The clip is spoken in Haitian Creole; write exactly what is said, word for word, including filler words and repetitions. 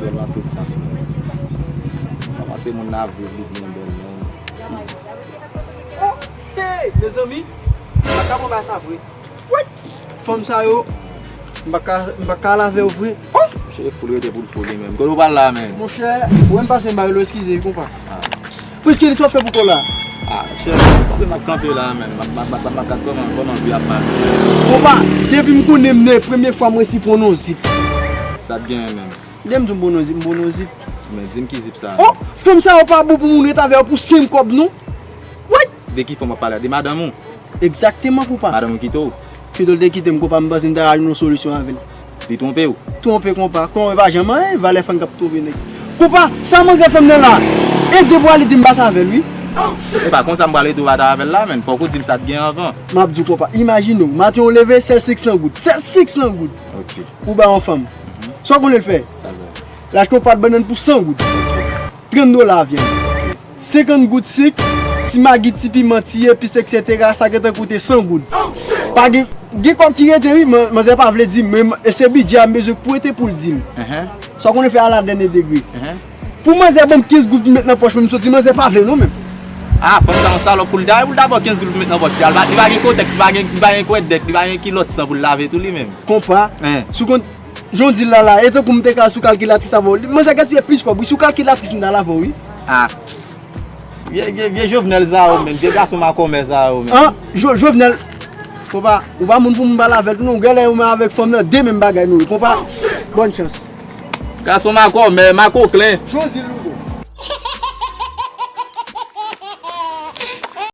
Bèl nan tout sans, mwen. Kòman se moun nan ap viv li byen bèl, men. Oh, hey, mezanmi, m pa ka pran bagay sa vre. Wi, fanm sa yo, m pa ka, m pa ka lave yo vre. Oh! Monchè, foul rete pou l foul li menm. Kote w pral la, menm? Monchè, wè m pase m ba yo eskize, wi, konpa. Ah. Prèske li sa w fè pou kò la? Ah, monchè, m ap kanpe la, menm. M ap, m ap, m ap, m ap gad kòman, kòman vi ap mache. Konpa, depi m konnen m ne, premye fwa m resi pran yon zip. Sa t genyen, menm? Depi m di w m bon nan zip, m bon nan zip. Men di m ki zip sa. Oh, fanm sa yo pa bon pou moun ret avè yo pou senk kòb non. Woy! De ki fanm w ap pale a? De madanm ou? Egzakteman, konpa. Madanm ou kite w? Kite l te kite m, konpa, m panse m ta jwenn yon solisyon avè l. Li twonpe w? Twonpe, konpa. Konpa pa janm anyen, valè fanm k ap twonpe nèg. Konpa, sa manzè fè m nan la? E de bwa li di m bat avè l, wi. E pa konsa m pral rete w bat avè l la, menm. Fòk ou di m sa t gen anvan. M ap di w, konpa. Imajine w, maten w leve, sèl senk san goud. Sèl senk san goud. Ok. Ou ba yon fanm. Sa w konnen l fè? Sa l fè? L achte yon pat bannann pou san goud. Trant dola vyann. Senkant goud sik, ti magi, ti piman, ti epis, etsetera, sa gentan koute san goud. Pa gen, gen kòb ki rete, wi, man-, manzè pa vle di m, men e se bidjè a m bezwen prete pou l di m. Sa w konnen fè a la dènye degre. Pou manzè ban m kenz goud pou m met nan pòch mwen, m soti, manzè pa vle non menm. Ah, fanm sa yon salòp pou l ta, pou l ta ba w kenz goud pou l met nan pòch li. Li pa gen kotèks, li pa gen, li pa gen kwèdèk, li pa gen kilòt san pou l lave tou li menm. Konpa, si w konn, jan w di l la la, e tankou m te ka sou kalkilatris avè w. Manzè gaspiye plis kòb, wi, sou kalkilatris m ta lave w, wi. Ah. Vye, vye, vye Jovenel sa yo menm, vye gason makòmè sa yo menm. An, Jo-, Jovenel, konpa, ou pa moun pou m pale avè l tou non, ou genlè ou menm avèk fanm nan, de menm bagay nou ye, konpa. Bòn chans. Gason makòmè, makoklen. Jan w di l,